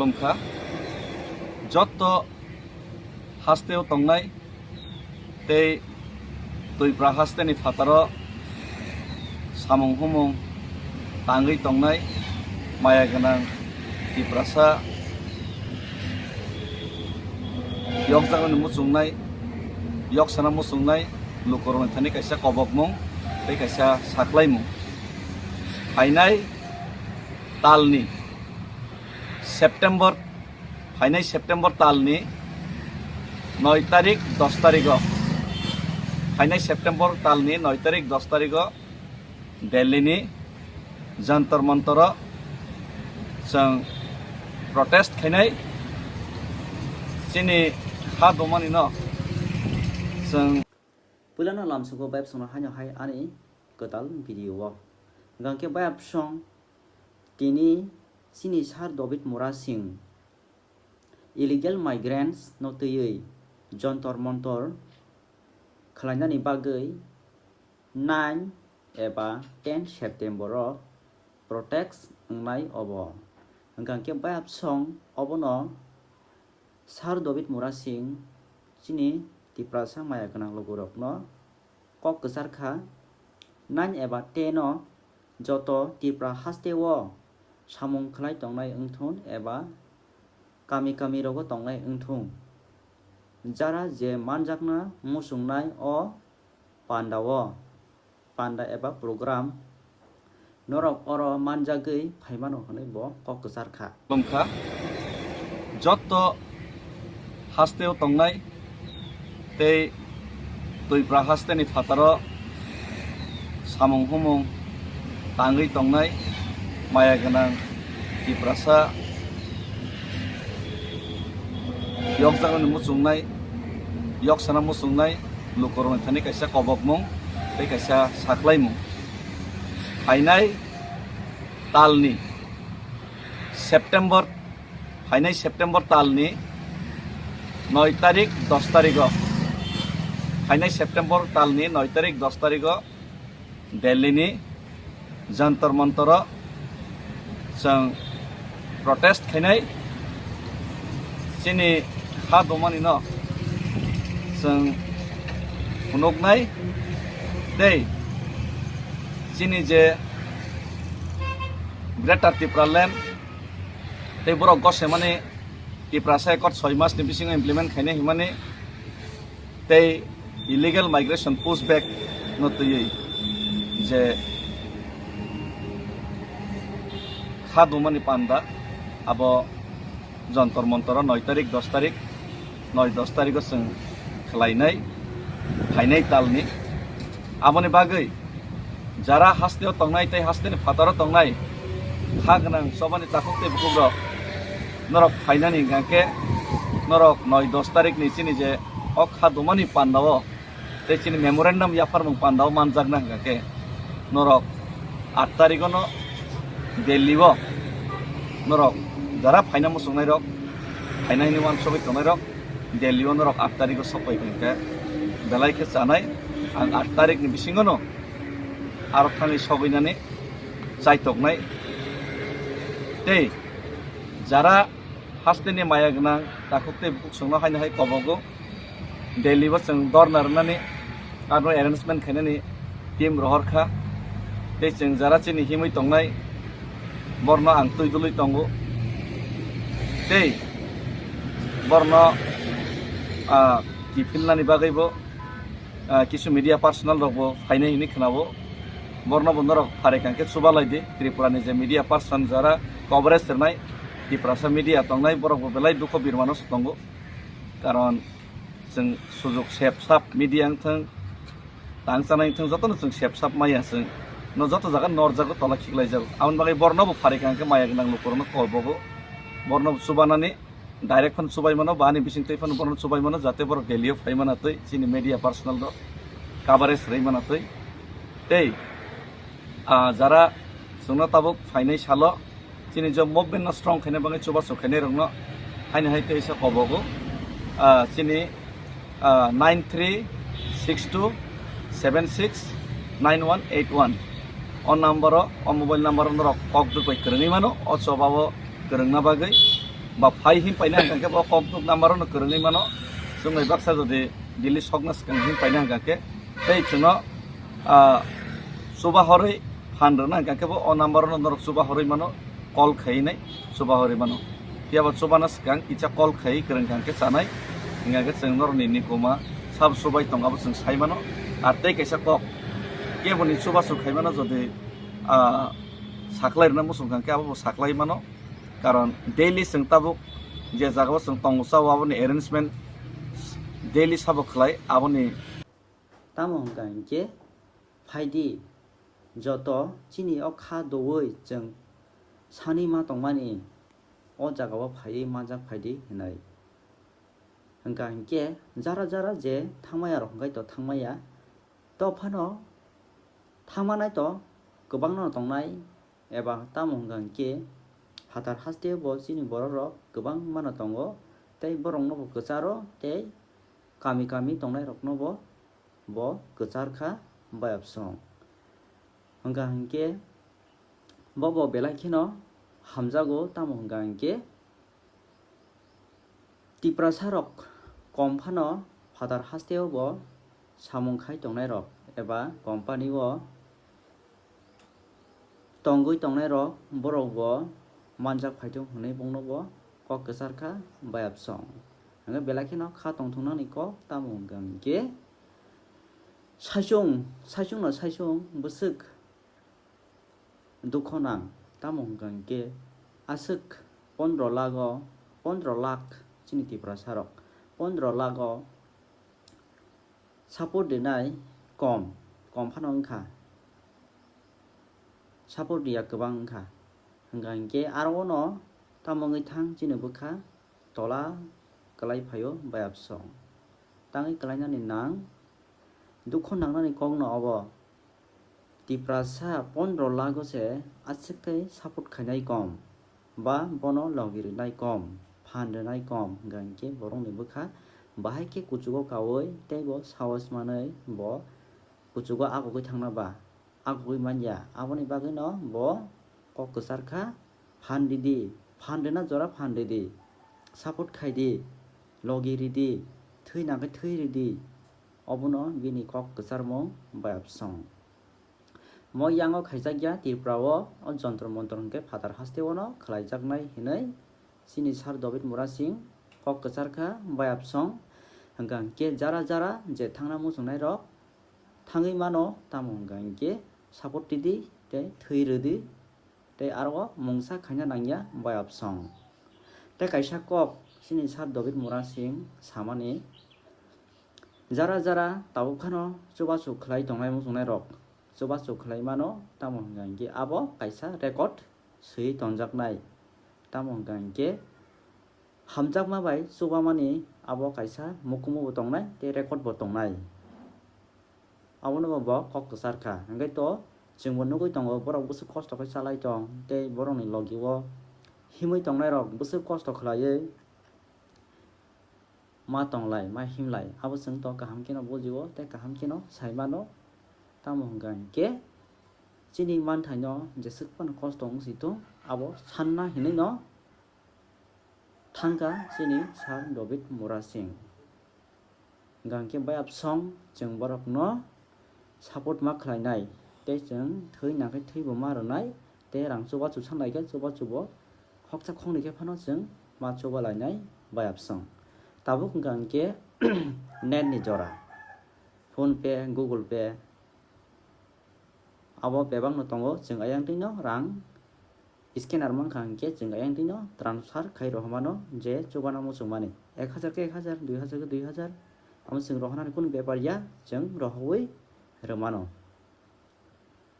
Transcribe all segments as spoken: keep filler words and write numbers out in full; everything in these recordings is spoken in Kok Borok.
Khulumkha. Jotto hasteo tongnai tei Twipra hasteni phataro samung humung tangwi tongnai maya gwnang Tiprasa yokjaknani muchungnai, yoksana muchungnai lukurokni thani kaisa kobokmung tei kaisa saklaimung. Phainai talni September, phainai September talni noi tarik, dos tarigo, phainai September talni noi tarik, dos tarigo Delhi ni Jantar Mantaro chwng protest khainai, chini ha domani no chwng. Puilano lamsugo bayapsongno haino hai ani kwtal video o. Hwnkhe bayapsong tini chini Sir Dobit Murasing illegal migrants no twiwi Jantar Mantar khwlainani bagwi nine eba ten September o protest wngnai obo. Hwnkhe bayapsong obono Sir Dobit Murasing chini Tiprasa maya gwnang logorokno kok kwchar kha, nine eba ten o joto Tipra hasteo samung khlai tongnai wngthun eba kami kami rogo tongnai wngthun, jara je manjakna muchungnai o pandao, panda eba program norok oro manjagwi phaimano hwnwi bo kok kwchar kha. Khulumkha. Jotto hasteo tongnai tei Twipra hasteni phataro samung humung tangwi tongnai maya gwnang Tiprasa yokjaknani muchungnai, yoksana muchungnai lukurokni thani kaisa kobokmung tei kaisa saklaimung. Phainai talni September, phainai September talni noi tarik, dos tarigo, phainai September talni noi tarik, dos tarigo Delhi ni Jantar Mantaro chwng protest khainai, chini ha domani no chwng phunuknai tei chini je Greater Tipraland tei borok gosemani Tiprasa Accord soi mas ni bisingo implement khainai hwnmani tei illegal migration pushback no twiwi je kha dumani panda abo Jantar Mantaro noi tarik, dos tarik, noi dos tarigo chwng khwlainai, phainai talni. Aboni bagwi jara hasteo tongnai tei hasteni phataro tongnai kha gwnang chobani takhuk tei bukhuk rok norok phainani hwnkhe norok noi dos tarik ni chini je o kha dumani pandao tei chini memorandum yapharmung pandao manjakna hwnkhe norok aat tarigono Delhi o norok jara phaina muchungnai rok, phaina hwnwi uansugwi tongnai rok Delhi o norok aat tarigo sokpai hwnkhe belai khe chanai. Ang aat tarik ni bisingono aro thangwi sogwinani chaitoknai. Tei jara hasteni maya gwnang takhuk tei bukhuk chwngno haino hai kobogo. Delhi bo chwng dorna rwnani aro arrangement khainani team rohor kha. Tei chwng jara chini himwi tongnai borno ang twi dului tongo. Tei borno, ah, kiphilnani bagwi bo ah, kisu media personal rok bo phainai hwnwi khwnao. Borno bo norok pharikha hwnkhe chubalai di. Tripura ni je media person jara coverage rwnai, Tiprasa media tongnai, borok bo belai dukho birmano se tongo. Karon chwng sujuk sep sap media wngthwng, tang chanai wngthwng, jotono chwng sep sap maya chwng. No joto jaga norjago, tola khiklaijago. Aboni bagwi borno bo pharikha hwnkhe maya gwnang lukurokno kobogo. Borno bo chubanani direct phano chubai mano, ba ani bising twi phano bono chubai mano, jate borok Delhi o phai mana twi, chini media personal rok coverage rwi mana twi. Tei, ah, jara chwngno tabuk phainai salo chini je movement no strong khaina bagwi chubachu khainai rokno haino hai tei sa kobogo, ah, chini, ah, nine three six two seven six nine one eight one. O number o, o mobile number o norok kok duk bai kwrwngwi mano, o choba o kwrwngna bagwi. ba phai him paina hwnkha khe bo kok nuk number no kwrwngwi mano. Chwng bai baksa jodi Delhi sokna swkang him paina hwnkha khe tei chwngno, ah, chuba horwi phan rwna hwnkha khe bo o number no norok chuba horwi mano, call khaiwi nai chuba horwi mano. Phiya ba chubana swkang kisa call khaiwi kwrwng kha hwnkhe chanai, hwnkha khe chwng norokni nikuma sabo chubai tongo abo chwng sai mano. Ar tei kaisa kok keboni chubachu khai mano jodi, ah, saklai rwna muchung kha hwnkhe abo bo saklai mano. Karon daily chwng tabuk je jagao chwng tongo chao aboni arrangement daily sabo khlai aboni. Tamo hwnkha hinkhe phaidi joto chini o kha doui chwng sani ma tongmani o jagao phaiwi manjak phaidi hinwi. Hwnkha hinkhe jara jara je thangmaya rok hwnkhe to thangmaya, to phano thangmanai to kwbangno tongnai. Eba tamo hwnkha hinkhe phatar hasteo bo chini borok rok kwbang mano tongo, tei borok no bo kwcharo tei kami kami tongnai rok no bo, bo kwchar kha bayapsong. Hwnkha hinkhe bo bo belai kheno hamjago, tamo hwnkha hinkhe Tiprasa rok kom phano phatar hasteo bo samung khai tongnai rok eba company o tongwi tongnai rok borok bo manjak phaithung hwnwi bongno bo kok kwchar kha bayapsong. Hwnkhe belai kheno kha tongthoknani kok tamo hwnkha hinkhe saichung, saichung no saichung bwswk dukho nang, tamo hwnkha hinkhe aswk pondro lakh o, pondro lakh chini Tiprasa rok pondro lakh o support rinai kom, kom phano wngkha, support riya kwbang wngkha. Hwnkha hinkhe aro no tamo wngwi thang chini bwkha tola kwlai phaio bayapsong. Tangwi kwlainani nang, dukho nangnani kokno obo. Tiprasa pondro lakh o se aswk khe support khainai kom, ba bono logi rwnai kom, phan rwnai kom, hwnkha hinkhe borokni bwkha bahai khe kuchugo kaui tei bo sahos manwi bo kuchugo agugwi thangna ba agugwi manya. Aboni bagwino bo kok kwchar kha, phan ridi, phan rwna jora phan ridi, support khaidi, logi ridi, thwi nangkhe thwi ridi. Obono bini kok kwcharmung bayapsong. Mo yango khaijakya Tripura o, o jontro montro hwnkhe phatar hasteo no khlaijaknai hinwi chini sir Dobit Murasing kok kwchar kha bayapsong. Hwnkha hinkhe jara jara je thangna muchungnai rok thangwi mano, tamo hwnkha hinkhe support ridi tei thwi rwdi tei aro o mungsa khaina nangya bayapsong. Tei kaisa kok chini sir Dobit Murasing samani, jara jara tabuk phano chubachu khlai tongnai muchungnai rok chubachu khlai mano, tamo hwnkha hinkhe abo kaisa record swiwi tonjaknai, tamo hwnkha hinkhe hamjakma bai chubamani abo kaisa mukumu bo tongnai tei record bo tongnai. Abono bo bo kok kwchar kha. Hwnkhe to chwngbo nugwi tongo, borok bwswk kosto khe chalai tong tei borokni logi o himwi tongnai rok bwswk kosto khlaiwi ma tonglai, ma himlai, abo chwng to kaham kheno bujio tei kaham kheno sai mano. Tamo hwnkha hinkhe chini manthaino jeswk phano kosto wng si thung, abo sanna hinwi no thangkha chini sir Dobit Murasing. Hwnkha hinkhe bayapsong chwng borokno support ma khlainai tei chwng thwi nangkhe thwibo ma rwnai tei rang chubachu sanai khe chubachubo khoksa khoknwi khe phano chwng ma chuba lainai bayapsong. Tabuk hwnkha hinkhe net ni jora, PhonePe, Google Pay, abo bebakno tongo, chwng ayang twino rang scanner mankha hinkhe chwng ayang twino transfer khai rohormano je chubana muchungmani, ek hajar khe ek hajar, dui hajar khe dui hajar, amo chwng rohornani kunu bepar ya, chwng rohorwi rwmano.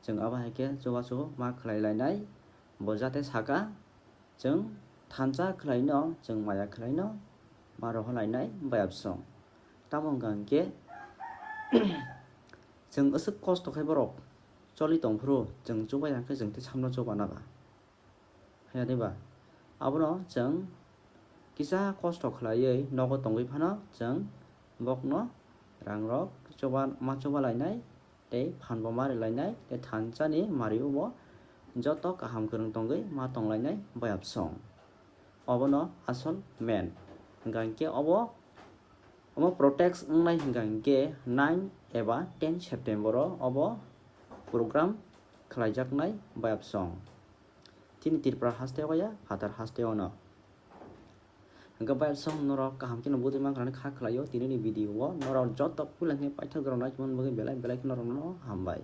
Chwng abo hai khe chubachu ma khlai lainai, bo jate saka, chwng thansa khlaino, chwng maya khlaino ma rohor lainai bayapsong. Tamo hwnkha hinkhe chwng aswk kosto khe borok choli tongphuru chwng chubai ya khe chwng tei samno chuba nala. Haya diba? Abono chwng kisa kosto khlaiwi nogo tongwi phano chwng bokno rangrok chuba, ma chuba lainai tei phanbo ma rwlainai tei thansani mario bo joto kaham kwrwng tongwi ma tonglainai bayapsong. obono asol main. Hingkha hinkhe obo, omo protest wngnai hingkha hinkhe nine eba ten September o obo program khlaijaknai bayapsong. Chini Tripura haste o ya, phatar haste o no. Hingkhe bayapsong norok kaham kheno bujui mankha hinwi kha khlaio tinini video o. Norok joto puila khe paithak rok naichomani bagwi belai belai kheno norokno hambai.